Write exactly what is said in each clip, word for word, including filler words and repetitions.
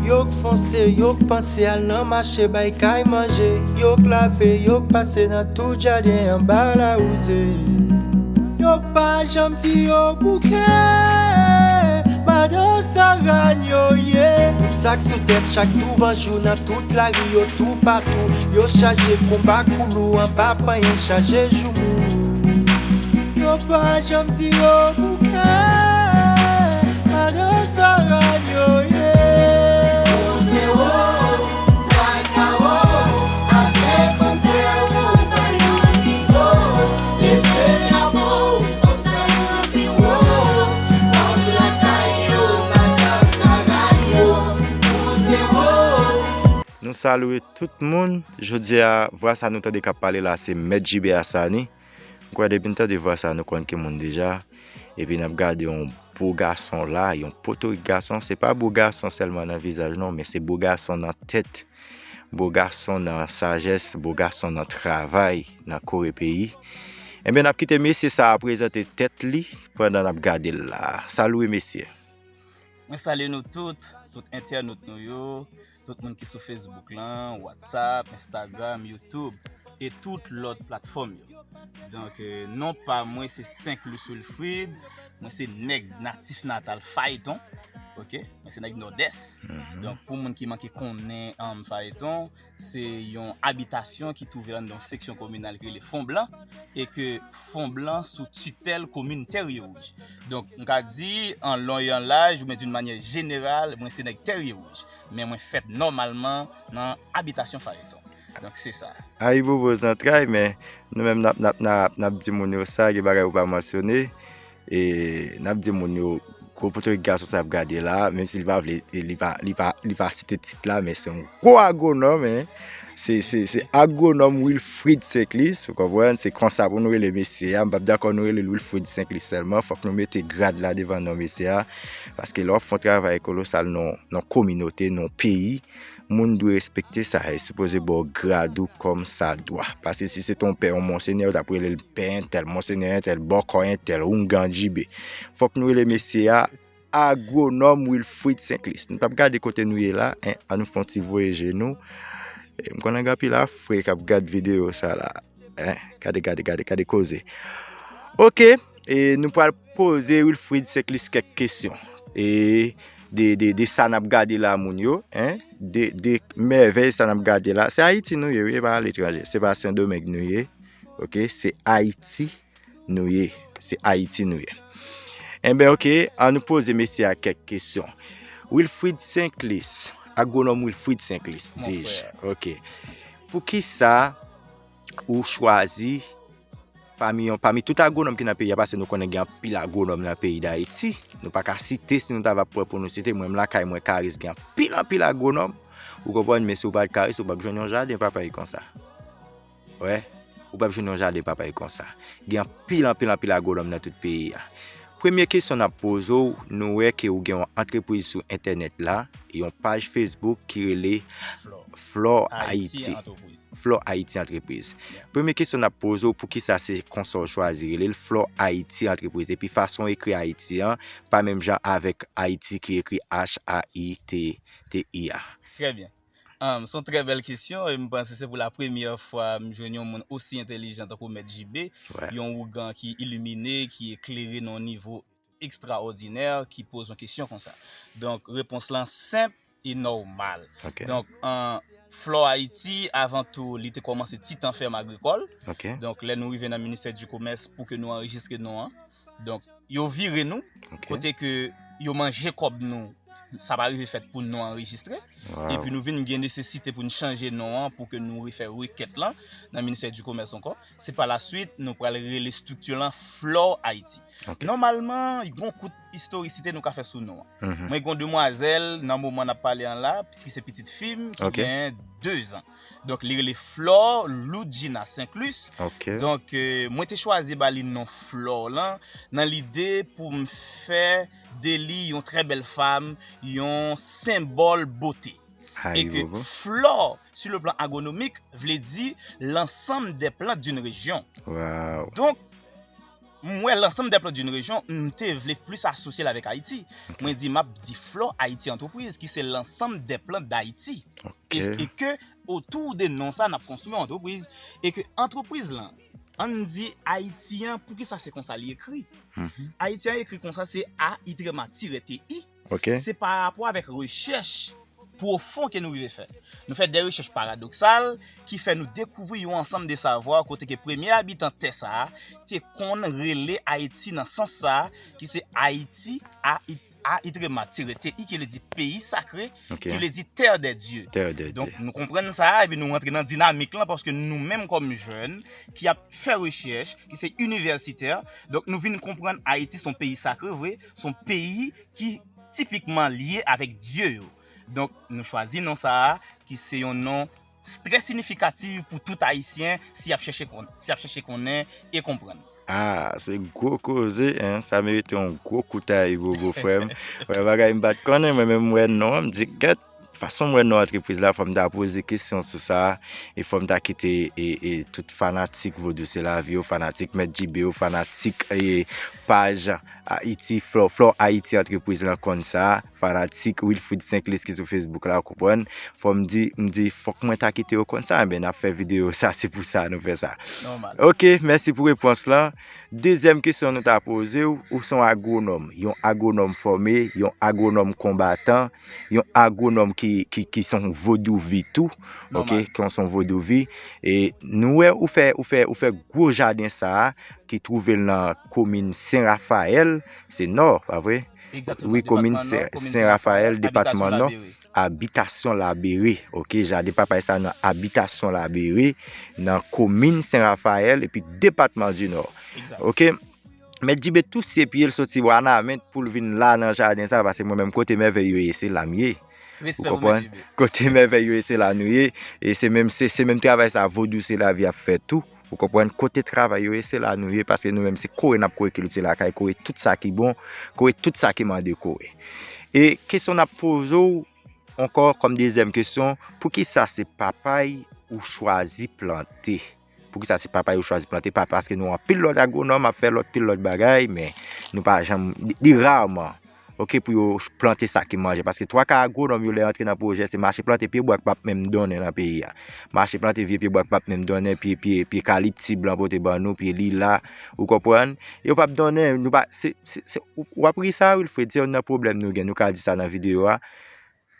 Yo k fonse, yo k panse al nan mache bay kay manje. Yo k lave, yo k pase nan tout jaden anba lawouze. Yo pa janm di yo bouke, madan Sara n yo ye. Sak sou tèt chak douvan jou nan tout lari yo toupatou. Yo chaje konba koulou an pa panyen chaje joumou. Yo pa janm di yo bouke, madan Sara n yo ye. Ou se wo, sa ka wo, mache kontre ou pa yon nivo. Leve drapo, fòk sa yo pi wo. Fòk lakay yo, madan Sara n yo. Ou se wo. Nou salye tout moun. Jodi a, vwa sa nou tande k ap pale la, se Mèt Jibe Asani. M kwè depi n tande vwa sa, nou konn ki moun deja. Epi n ap gade yon bo gason la, yon potorik gason. Se pa bo gason sèlman nan vizaj non, men se bo gason nan tèt, bo gason nan sajès, bo gason nan travay, nan kore peyi. Ebyen, n ap kite mesye sa a prezante tèt li pandan n ap gade l la. Salye mesye. Mwen salye nou tout, tout entènot nou yo, tout moun ki sou Facebook lan, WhatsApp, Instagram, YouTube, e tout lòt platfòm yo. Donk, euh, non pa mwen se Saint Louis Wilfrid, mwen se nèg natif natal Fayeton, ok? Mwen se nèg Nòdès. Donk, pou moun ki manke konnen, um, Fayeton, se yon abitasyon ki twouve l anndan yon seksyon kominal ki rele Fon Blan, e ke Fon Blan sou titèl komin Tèrye Wouj. Donk, m ka di, an lon e an laj, oubyen d'une manière générale, mwen se nèg Tèrye Wouj. Men mwen fèt nòmalman nan abitasyon Fayeton. Donk, se sa. Ayibobo zantray, men nou menm n ap, n ap, n ap, n ap di moun yo sa, gen bagay ou pa mansyone. E n ap di moun yo, gwo potorik gason sa ap gade la, menm si li pa vle, li pa, li pa, li pa site tit la, men se yon gwo agwonòm, en. Se, se, se agwonòm Wilfrid Saint Louis, ou konprann? Se konsa pou nou rele mesye a. M p ap dakò nou rele l Wilfrid Saint Louis sèlman. Fòk nou mete grad la devan non mesye a. Paske lè w ap fè yon travay kolosal nan, nan kominote, nan peyi, moun dwe respekte sa, e sipoze ba w grad ou kòm sa dwa. Paske si se te yon pè, yon monsenyè, yo t ap rele l pè entèl, monsenyè entèl, bòkò entèl, oungan djibe. Fòk nou rele mesye a agwonòm Wilfrid Saint Louis. Nou t ap gade kote nou ye la, en, ann nou fè yon ti voye je nou. E, m konnen gen anpil Afrik k ap gade videyo sa la. En, gade, gade, gade, gade koze. Ok, e nou pral poze Wilfrid Saint Louis kèk kesyon. E de, de, de sa n ap gade la, moun yo, en, de, de mèvèy sa n ap gade la. Se Ayiti nou ye, wi, e pa aletranje. Se pa Sendomeng nou ye. Ok, se Ayiti nou ye. Se Ayiti nou ye. Enben, ok, ann nou poze mesye a kèk kesyon. Wilfrid Saint Louis, agwonòm Wilfrid Saint Louis, dis-je. Ok. Poukisa ou chwazi pami yon, pami tout agwonòm ki nan peyi a, paske nou konnen gen anpil agwonòm nan peyi Dayiti. Nou pa ka site, si nou ta va pran pou nou site, mwen menm lakay mwen Karis gen anpil, anpil agwonòm. Ou konprann, men si w pa t Karis, ou p ap jwenn yon jaden papay konsa. Wè, ou p ap jwenn yon jaden papay konsa. Gen anpil, anpil, anpil agwonòm nan tout peyi a. Premye kesyon n ap poze w, nou wè ke ou gen yon antrepriz sou entènèt la, yon paj Facebook ki rele Flore Haiti. Flore Haiti Entreprise. Premye kesyon n ap poze w, poukisa se konsa w chwazi rele l Flore Haiti Entreprise? Epi fason w ekri Haiti an, pa menm jan avèk Ayiti ki ekri H A I T T I a. Trè byen. Um, se yon trè bèl kesyon, e m panse se pou la premyè fwa m jwenn yon moun osi entèlijan tankou Mèt Jibe, yon ougan ki ilimine, ki eklere nan yon nivo ekstraòdinè, ki poze yon kesyon konsa. Donk, repons lan senp e nòmal. Ok. Donk, an, Flore Haiti, avan tou, li te kòmanse ti tan fèm agrikòl. Ok. Donk, lè nou rive nan ministè di komès pou ke nou anrejistre non an, donk, yo vire nou, ok, kote ke yo manje kòb nou, sa pa rive fèt pou non anrejistre. Wow. Epi nou vin gen nesesite pou n chanje non an pou ke nou refè rekèt lan nan ministè di komès ankò. Se pa la swit, nou pral rele estrikti lan Flore Haiti. Ok. Nòmalman, yon kout istorisite nou ka fè sou non an. Mhm. Mwen gen yon demwazèl, nan moman n ap pale an la, ki se pitit fi m, ki, ok, gen de zan. Donk, li rele Flore Loudjina Saint Louis. Ok. Donk, euh, mwen te chwazi ba li non Flore lan, nan lide pou m fè de li yon trè bèl fanm, yon senbòl bote. E ke flore, sur le plan agronomique, vle di l'ensemble des plantes d'une région. Wow. Donk, m wè l'ensemble des plantes d'une région, m te vle plis asosye l avèk Ayiti. Mwen di m ap di Flore Haïti Entreprise, ki se l'ensemble des plantes d'Haïti. E, e ke otou de non sa n ap konstwi yon antrepriz. E ke antrepriz lan, ann di Ayiti an, poukisa se konsa li ekri? Ayiti an ekri konsa, se A Y M A tire T I. Se pa rapò avèk rechèch pwofon ke nou rive fè. Nou fè de rechèch paradoksal ki fè nou dekouvri yon ansanm de savwa kote ke premye abitan tè sa a te konn rele Ayiti nan sans sa a, ki se Ayiti, A Y M A tire T I, ki vle di peyi sakre, ki vle di terre des dieux. Donk, nou konprann sa a, epi nou rantre nan dinamik lan, paske nou menm kòm jèn ki ap fè rechèch, ki se inivèsitè, donk nou vin konprann Ayiti se yon peyi sakre vre, se yon peyi ki tipikman lye avèk dye yo. Donk, nou chwazi non sa a, ki se yon non trè sinifikatif pou tout Ayisyen, si y ap chèche konn, si y ap chèche konnen e konprann. Ah, se gwo koze, en, sa merite yon gwo koutay, bobo, frè m. Wè, bagay m pa t konnen, mwen menm m wè non an, m di, gèt, fason m wè non antrepriz la, fò m ta poze kesyon sou sa, e fò m ta kite, e, e, tout fanatik Vodou se lavi yo, fanatik Mèt J B yo, fanatik, e, paj Ayiti, Flore, Flore Haïti Entreprise lan konn sa, fanatik Wilfrid Senclus ki sou Facebook la, ou konprann. Fò m di, m di, fòk mwen ta kite yo konn sa, enben, n ap fè videyo sa, se pou sa nou fè sa. Nòmal. Ok, mèsi pou repons lan. Dezyèm kesyon nou ta poze w, ou se yon agwonòm, yon agwonòm fòme, yon agwonòm konbatan, yon agwonòm ki, ki, ki se yon vodouvi tou, ok, ki se yon vodouvi. E nou wè ou fè, ou fè, ou fè gwo jaden sa a, ki twouve l nan komin Sen Rafayèl, se Nò, pa vre? Wi, komin Sen, Sen Rafayèl, depatman Nò, Abitasyon Labere, ok, jaden papay sa nan Abitasyon Labere, nan komin Sen Rafayèl, epi depatman di Nò. Ok, Mèt J B tou se pye l soti Wanament pou l vin la nan jaden sa, paske mwen menm kote mèvèy yo ye, se la m ye. Ou konprann? Kote mèvèy yo ye, se la nou ye. E se menm, se, se menm travay sa Vodou se lavi ap fè tou. Ou konprann? Kote travay yo ye, se la nou ye, paske nou menm se kore n ap kore kilti lakay, kore tout sa ki bon, kore tout sa ki mande kore. E kesyon n ap poze w ankò kòm dezyèm kesyon, poukisa se papay ou chwazi plante? Poukisa se papay ou chwazi plante? Pa paske nou anpil lòt agwonòm ap fè lòt pil lòt bagay, men nou pa janm, li, li raman, ok, pou yo plante sa ki manje. Paske twa ka agwonòm yo lè antre nan pwojè, se mache plante pye bwa k p ap menm donnen nan peyi a. Mache plante vye pye bwa k p ap menm donnen, pye, pye, pye kalipti blan pote ban nou, pye lila, ou konprann? Yo p ap donnen, nou pa, se, se, se, w ap ri sa, Wilfred, se youn nan pwoblèm nou gen, nou ka di sa nan videyo a.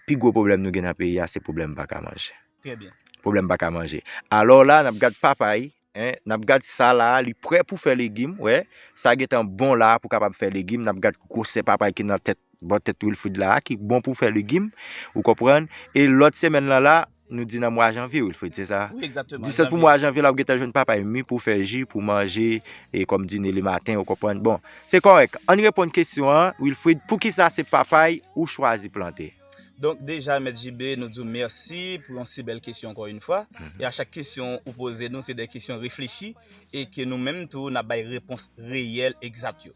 Pi gwo pwoblèm nou gen nan peyi a, se pwoblèm pa ka manje. Trè byen. Pwoblèm pa ka manje. Alò la, n ap gad papay, en, n ap gad sa la, li prè pou fè legim, wè. Sa gentan bon la pou kapab fè legim, n ap gad gwosè papay ki nan tèt, bò tèt Wilfrid la, ki bon pou fè legim, ou konprann? E lòt semèn lan la, nou di nan mwa janvye, Wilfrid, se sa? Wi, egzakteman. Disèt pou mwa janvye la, w gentan jwenn papay mi pou fè ji, pou manje, e kòm dine lematen, ou konprann? Bon, se kòrèk. Ann reponn kesyon an, Wilfrid, poukisa se papay ou chwazi plante? Donk, deja, Mèt J B, nou di w mèsi pou yon si bèl kesyon ankò yon fwa. E a chak kesyon ou poze nou, se de kesyon reflechi e ke nou menm tou, n ap bay repons reyèl, egzat yo.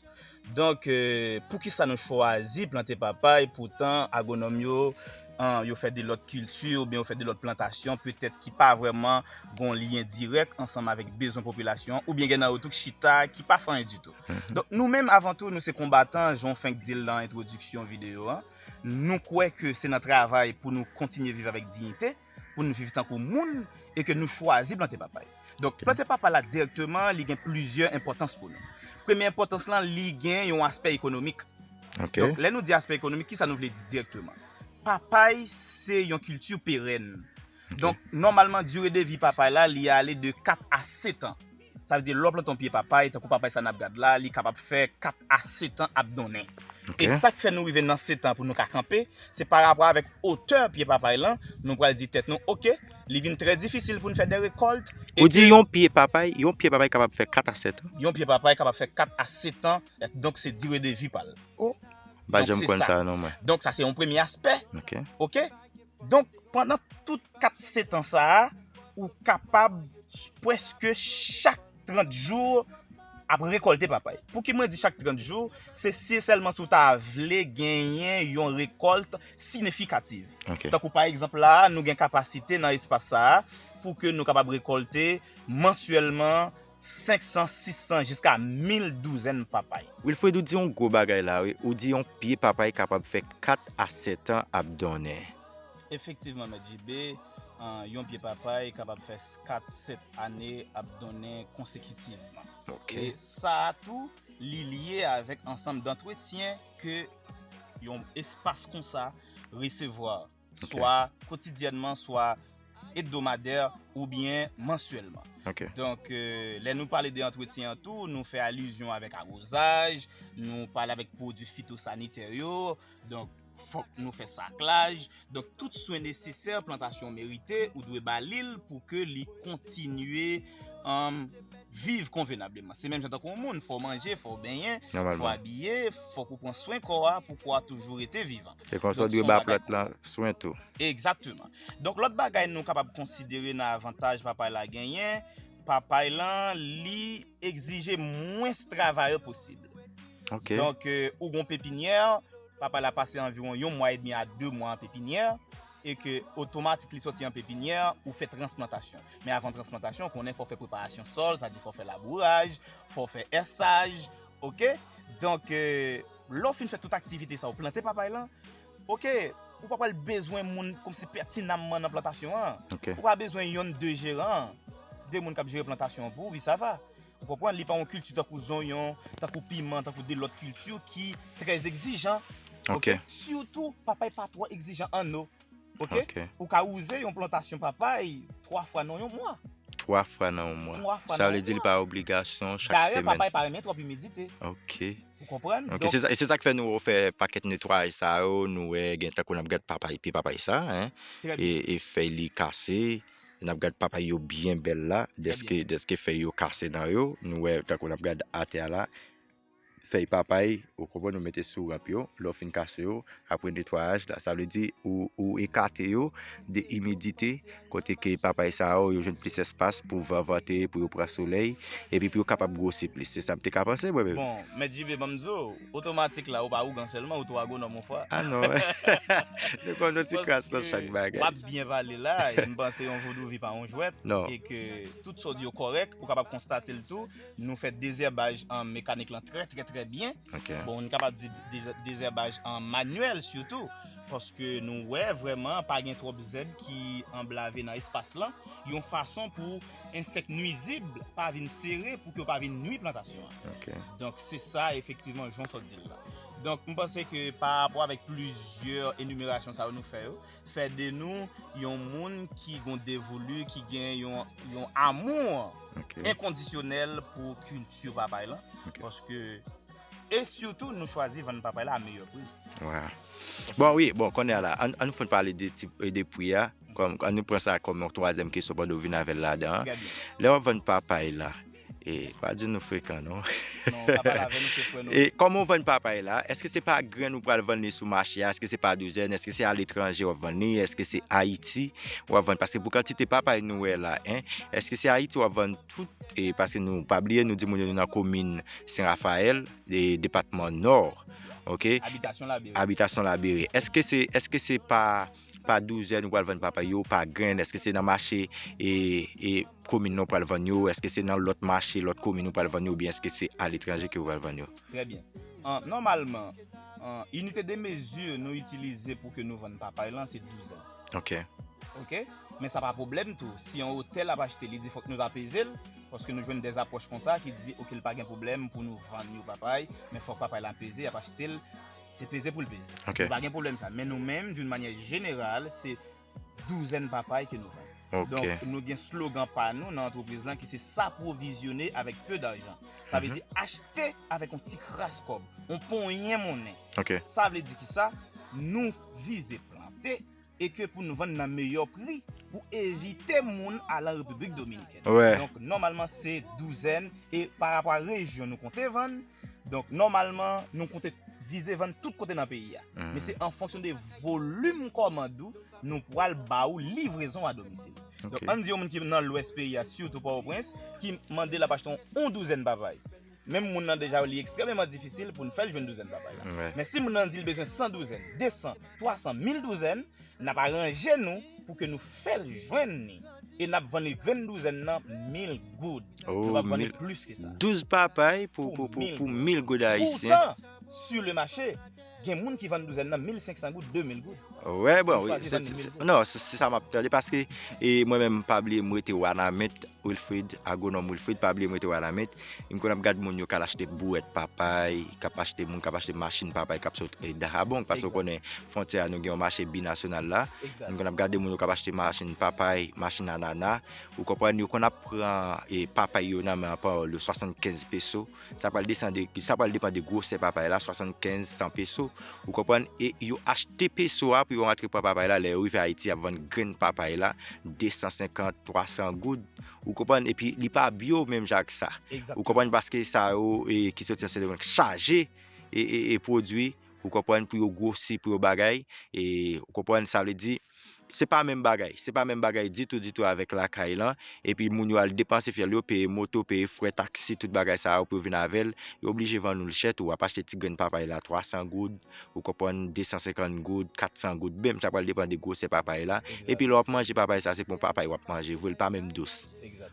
Donk, euh, poukisa nou chwazi plante papay, poutan agwonòm yo, an, yo fè de lòt kilti oubyen yo fè de lòt plantasyon, petèt ki pa vrèman gon lyen dirèk ansanm avèk bezwen popilasyon an, oubyen gen nan yo tou k chita, ki pa fè anyen ditou. Donk, nou menm, avan tou, nou se konbatan, jan w fenk di l nan entwodiksyon videyo an. Nou kwè ke se nan travay pou nou kontinye viv avèk diyite, pou nou viv tankou moun, e ke nou chwazi plante papay. Donk, plante papay la dirèkteman, li gen plizyè enpòtans pou nou. Premye enpòtans lan, li gen yon aspè ekonomik. Donk, lè nou di aspè ekonomik, kisa nou vle di dirèkteman? Papay, se yon kilti perèn. Donk, nòmalman, dire de vi papay la, li ale de kat a sèt an. Sa vle di, lè w plante yon pye papay, tankou papay sa n ap gad la, li kapab fè kat a sèt an ap donnen. E sa k fè nou rive nan sèt an pou nou ka kanpe, se pa rapò avèk otè pye papay lan, nou pral di tèt nou, oke, li vin trè difisil pou n fè de rekòlt. Ou di yon pye papay, yon pye papay kapab fè kat a sèt an? Yon pye papay kapab fè kat a sèt an, donk se dire de vi pa l. Oh, m pa janm konn sa non, mwen. Donk sa se yon premye aspè. Oke. Donk, pandan tout kat sèt an sa a, ou kapab s-, prèske chak trant jou ap rekòlte papay. Pouki mwen di chak trant jou? Se si sèlman si w ta vle genyen yon rekòlt siyifikatif. Tankou pa egzanp la a, nou gen kapasite nan espas sa a pou ke nou kapab rekòlte mansyèlman senk san, sis san, jiska mil douzèn papay. Wilfred, ou di yon gwo bagay la, wi. Ou di yon pye papay kapab fè kat a sèt an ap donnen. Efektivman, Mèt J B, yon pye papay kapab fè kat, sèt ane ap donnen konsekitivman. Ok. E sa a tou, li lye avèk ansanm dantretyen ke yon espas konsa resevwa, swa kotidyènman, swa ebdomadè oubyen mansyèlman. Ok. Donk, euh, lè nou pale de antretyen an tou, nou fè alizyon avèk awozaj, nou pale avèk pwodui fitosanitè yo, donk fòk nou fè saklaj. Donk, tout swen nesesè plantasyon merite, ou dwe ba li l pou ke li kontinye, um, viv konvenableman. Se menm jan tankou yon moun, fò w manje, fò w benyen, fò w Nòmalman. abiye, fòk ou pran swen kò a pou kò a toujou rete vivan. Se konsa w Donk, dwe se yon ba bagay plant lan konsa. Swen tou. Egzakteman. Donk, lòt bagay nou kapab konsidere nan avantay papay la genyen, papay lan, li egzije mwens travayè posib. Ok. Donk, euh, ou gon pepinyè, papay la pase anviwon yon mwa edmi a de mwa an pepinyè, e ke otomatik li sòti an pepinyè, ou fè transplantasyon. Men avan transplantasyon, konnen fò fè preparasyon sòl, sa di fò fè labouraj, fò fè èsaj, ok? Donk, euh, lè w fin fè tout aktivite sa, ou plante papay lan, ok, ou pa pral bezwen moun kòmsi pètinamman nan plantasyon an. Ok. Ou pa bezwen yonn de jeran, de moun k ap jere plantasyon an pou ou, wi, sa va. Ou konprann, li pa yon kilti tankou zonyon, tankou piman, tankou de lòt kilti ki trè egzijan. Ok. Sitou, papay pa twò egzijan an o. Ok? Ok. Ou ka wouze yon plantasyon papay twa fwa nan yon mwa. Twa fwa nan yon mwa. Twa fwa Sa nan vle yon di li mwa. Pa obligasyon chak Dayè, semèn. Papay pa renmen twòp imidite. Ok. Ou konprann? Ok, Donk, se sa, e se sa k fè nou fè pakèt netwayaj sa yo, nou wè gen tankou n ap gad papay, pye papay sa, hein, trè e, byen. E fèy li kase, n ap gad papay yo byen bèl la, dèske, dèske fèy yo kase nan yo, nou wè tankou n ap gad atè a la, fèy papay, ou konprann, ou mete sou ranp yo, lè w fin kase yo, apre netwayaj la, sa vle di ou, ou ekate yo de imidite, kote ke papay sa yo, yo jwenn plis espas pou van vante, pou yo pran solèy, epi pou yo kapab gwosi plis. Se sa m te ka panse, mwen menm. Bon, Mèt J B, ban m di w, otomatik la, ou pa ougan sèlman, ou tou agwonòm yon fwa. Ah non. Nou konn yon ti kras nan chak Paske bagay. W ap byen pale la, e m panse yon vodouvi pa yon jwèt, Non. E ke tout sa w di yo kòrèk, ou kapab konstate l tou, nou fè dezèbaj an mekanik lan trè, trè, trè byen. Ok. Bon, nou kapab di dezè-, dezèbaj an manyèl sitou, paske nou wè vrèman pa gen twòp zèb ki anblave nan espas lan, yon fason pou ensèk nwizib pa vin sere, pou ke yo pa vin nwi plantasyon an. Ok. Donk, se sa efektivman jan w sot di l la. Donk, m panse ke pa rapò avèk plizyè enimerasyon sa yo nou fè yo, fè de nou yon moun ki gon devolu, ki gen yon, yon amou Ok. enkondisyonèl pou kilti papay lan. Ok. Paske, e sitou, nou chwazi vann papay la a meyè pri. Wè. Bon, wi, bon, kounye a la, ann, ann fon pale de ti, de pri a. Kòm, ann nou pran sa kòm yon twazyèm kesyon pandan w vin avè l ladan an. Trè byen. Lè w ap vann papay la, e, pa di nou frekan, non. Non, pa pale avè nou, se frè nou. E kòman w vann papay la? Èske se pa grenn ou pral vann li sou mache a? Èske se pa douzèn? Èske se aletranje w ap vann li? Èske se Ayiti w ap vann? Paske pou kantite papay nou wè la, en, èske se Ayiti w ap vann tout? E paske nou pa bliye, nou di moun yo nou nan komin Sen Rafayèl, de, depatman Nò. Ok? Abitasyon Labere. Abitasyon Labere. Èske se, èske se pa, pa douzèn ou pral vann papay yo, pa grenn? Èske se nan mache e, e komin nan ou pral vann yo? Èske se nan lòt mache, lòt komin ou pral vann yo? Oubyen èske se aletranje ke ou pral vann yo? Trè byen. An, nòmalman, an, inite de mezi nou itilize pou ke nou vann papay lan, se douzèn. Ok. Ok? Men sa pa pwoblèm tou. Si yon otèl ap achte, li di fòk nou ta peze l, paske nou jwenn dèz apwòch konsa ki di, ok, li pa gen pwoblèm pou nou vann yo papay, men fòk papay la peze, y ap achte l, se peze pou l peze. Ok. Nou pa gen pwoblèm sa. Men nou menm, d'une manière générale, se douzèn papay ke nou vann. Ok. Donk, nou gen slogan pa nou nan antrepriz lan ki se s'approvisionner avec peu d'argent. Sa vle di achte avèk yon ti kras kòb, yon ponyen monnen. Ok. Sa vle di ki sa? Nou vize plante e ke pou nou vann nan meyè pri pou evite moun al an Repiblik Dominikèn. Wè. Donk, nòmalman, se douzèn e pa rapò a rejyon nou konte vann. Donk, nòmalman, nou konte vize vann tout kote nan peyi a. Men se an fonksyon de volim kòmand ou, nou pral ba ou livrezon a domisil. Donk, Ok. Ann di yon moun ki nan lwès peyi a, sitou Pòtoprens, ki mande l ap achte yon, yon douzèn papay. Menm moun nan deja, li ekstrèmeman difisil pou n fè l jwenn douzèn papay la. Wè. Men si moun nan di l bezwen san douzèn, de san, twa san, mil douzèn, n ap aranje nou pou ke nou fè l jwenn ni. E n ap vann li grenn douzèn nan mil goud. Nou p ap vann li plis ke sa. Douz papay pou, pou, pou, pou mil goud ayisyen. Poutan, sur le marché, gen moun ki vann douzèn nan mil senk san goud, de mil goud. Wè, bon, wi, se sa m ap tande, paske e, mwen menm, pa bliye, m rete Wanament, Wilfrid, agwonòm Wilfrid, pa bliye m rete Wanament. M konn ap gad moun yo k al achte bouwèt papay, k ap achte, moun k ap achte machin papay k ap sot e, Dahabong, paske w konnen fwontyè a, nou gen yon mache binasyonal la. M konn ap gade moun yo k ap achte machin papay, machin anana. Ou konprann, yo konn ap pran e, papay yo nan men an pawòl yo, swasannkenz peso. Sa pral desann de, sa pral depann de gwosè papay la, swasannkenz, san peso. Ou konprann? E yo achte peso a pou yo rantre pran papay la. Lè yo rive Ayiti, y ap vann grenn papay la, de san senkant, twa san goud. Ou konprann? Epi li pa byo menm jan ak sa. Ou konprann? Paske sa yo e, ki soti nan Sendomeng chaje e, e, e pwodui. Ou konprann? Pou yo gwosi, pou yo bagay. E, ou konprann? Sa vle di, se pa menm bagay. Se pa menm bagay ditou, ditou avèk lakay lan. Epi moun yo al depanse fyèl yo, peye moto, peye frè taksi, tout bagay sa yo pou yo vin avè l. Yo oblije vann ou l chè tou. W ap achte ti grenn papay la twa san goud, ou konprann, de san senkant goud, kat san goud, menm sa pral depann de gwosè papay la. Epi lè w ap manje papay sa, se pa yon papay w ap manje vre, l pa menm dous.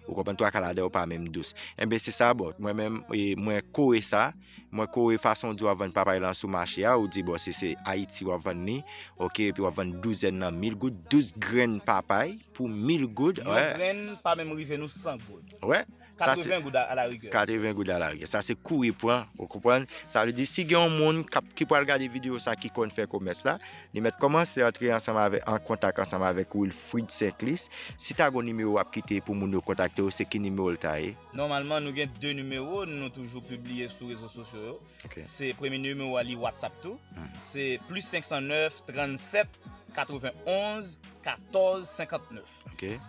Ou konprann, twa ka ladan yo pa menm dous. Enben, se sa, bon, mwen menm, e, mwen kore sa. Mwen kore fason w di w ap vann papay lan sou mache a, ou di, bon, si se Ayiti w ap vann li, oke, epi w ap vann douzèn nan mil goud, douz grenn papay pou mil goud. Yon grenn pa menm rive nou san goud. Wè. Katreven goud a la rigè. Katreven goud a la rigè. Sa se kouri pran, ou konprann? Sa vle di, si gen yon moun k ap, ki pral gade videyo sa, ki konn fè komès la, li mèt kòmanse antre ansanm avè, an kontak ansanm avèk Wilfrid Senklis. Si ta gon nimewo w ap kite pou moun yo kontakte w, se ki nimewo l ta ye? Nòmalman, nou gen de nimewo, nou toujou pibliye sou rezo sosyo yo. Se premye nimewo a, li WhatsApp tou. Se plis senk san nèf, trannsèt, katrevenonz, katòz, senkantnèf.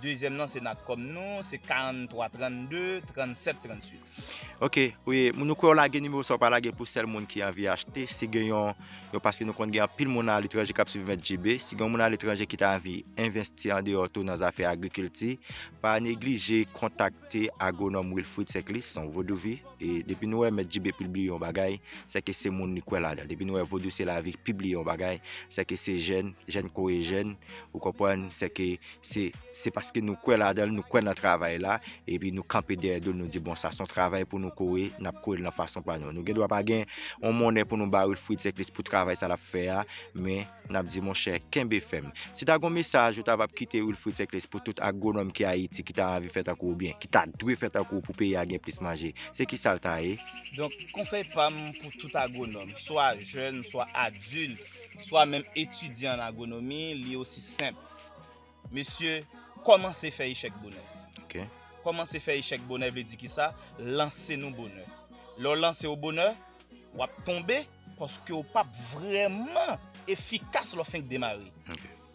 Dezyèm nan, se Natcom nou, se karanntwa trannde, trannsèt, trannswit. Ok, wi, nou kwè w lage nimewo sa w pa lage pou sèl moun ki anvi achte. Si gen yon, yon, paske nou konn gen anpil moun aletranje k ap swiv Mèt J B. Si gen yon moun aletranje ki ta anvi envesti andeyò tou nan zafè agrikilti, pa neglije kontakte agwonòm Wilfrid Senklis, se yon vodouvi. E depi nou wè Mèt J B pibliye yon bagay, sèke se moun li kwè ladan. Depi nou wè Vodou se lavi pibliye yon bagay, sèke se jèn, jèn kore jèn, ou konprann, sèke se, se paske nou kwè ladan l, nou kwè nan travay la, epi nou kanpe dèyè do l, nou di, bon, sa se yon travay pou nou kore, n ap kore l nan fason pa nou. Nou gen dwa pa gen yon monnen pou nou ba Wilfrid Senklis pou travay sa l ap fè a, men n ap di, monchè, kenbe fèm. Si ta gon mesaj ou ta ap kite Wilfrid Senklis pou tout agwonòm ki Ayiti ki ta anvi fè tankou w, oubyen ki ta dwe fè tankou w pou peyi a gen plis manje, se kisa l ta ye? Donk, konsèy pa m pou tout agwonòm, swa jèn, swa adilt, swa menm etidyan an agwonomi, li osi senp. Mesye, kòmanse fè echèk bonè. Kòmanse fè echèk bonè vle di kisa? Lanse nou bonè. Lè w lanse w bonè, w ap tonbe paske w p ap vrèman efikas lè w fenk demare.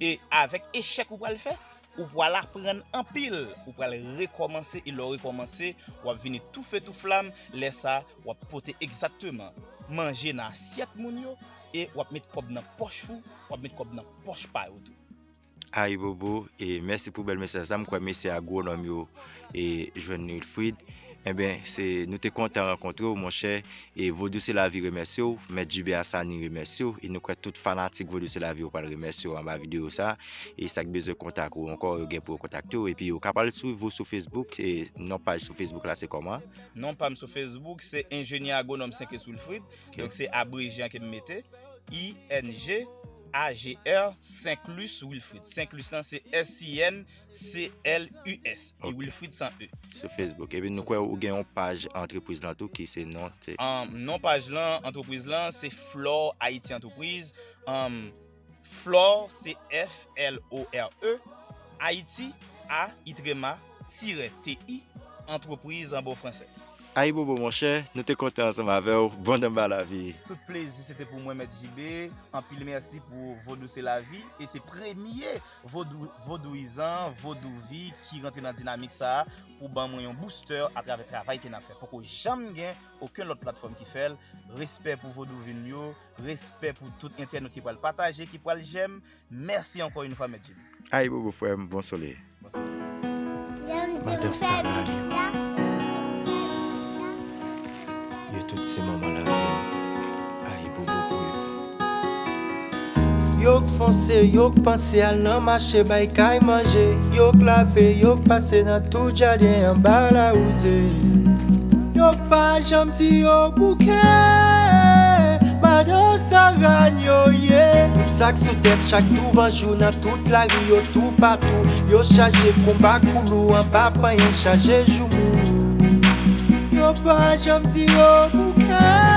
E avèk echèk ou pral fè, ou pral aprann anpil, ou pral rekòmanse, e lè w rekòmanse, w ap vini toufe tou flam, lè sa, w ap pote egzakteman manje nan asyèt moun yo, e w ap met kòb nan pòch ou, w ap met kòb nan pòch pa yo tou. Ayibobo, e mèsi pou bèl mesaj la. M kwè mesye agwonòm yo e jwenn Wilfrid. Enben, se, nou te kontan rankontre w, monchè. E Vodou se lavi remèsye w, Mèt J B Asani remèsye w, e nou kwè tout fanatik Vodou se lavi yo pral remèsye w anba videyo sa. E sa k bezwen kontak ou ankò, yo gen pou yo kontakte w. Epi yo ka pral swiv ou sou Facebook, e non paj sou Facebook la se kòman? Non pa m sou Facebook se Enjenyè Agwonòm Senklis Wilfrid. Donk se abreje an ke m mete. I N G A G R Senklis Wilfrid. Senklis lan se S I N C L U S. E Wilfrid san E. Sou Facebook. Epi nou kwè ou gen yon paj antrepriz lan tou ki se non. Non paj lan, antrepriz lan, se Flore Haiti Entreprise. Flore, se F L O R E, Haiti, A, I trema, tirè, T I, antrepriz an bon fransè. Ayibobo monchè, nou te kontan ansanm avè w. Bon anba lavi. Tout plezi se te pou mwen, Mèt J B. Anpil mèsi pou Vodou se lavi. E se premye vodou, vodouyizan, vodouvi ki rantre nan dinamik sa a pou ban mwen yon booster atravè travay ke n ap fè. Poko janm gen okenn lòt platfòm ki fè l. Respè pou vodouvin yo, respè pou tout entènot ki pral pataje, ki pral jèm. Mèsi ankò yon fwa, Mèt J B. Ayibobo frè m, bon solèy. Madan Fab Lalyon. Yo tout se manman lavi m. Ayibobo pou yo. Yo k fonse, yo k panse al nan mache bay kay manje. Yo k lave, yo k pase nan tout jaden anba lawouze. Yo pa janm di yo bouke. Madan Saran yo ye. Tout sa k sou tèt chak douvan jou nan tout lari yo toupatou. Yo chaje konba koulou anba panyen chaje joumou. Yo pa janm di yo bouke.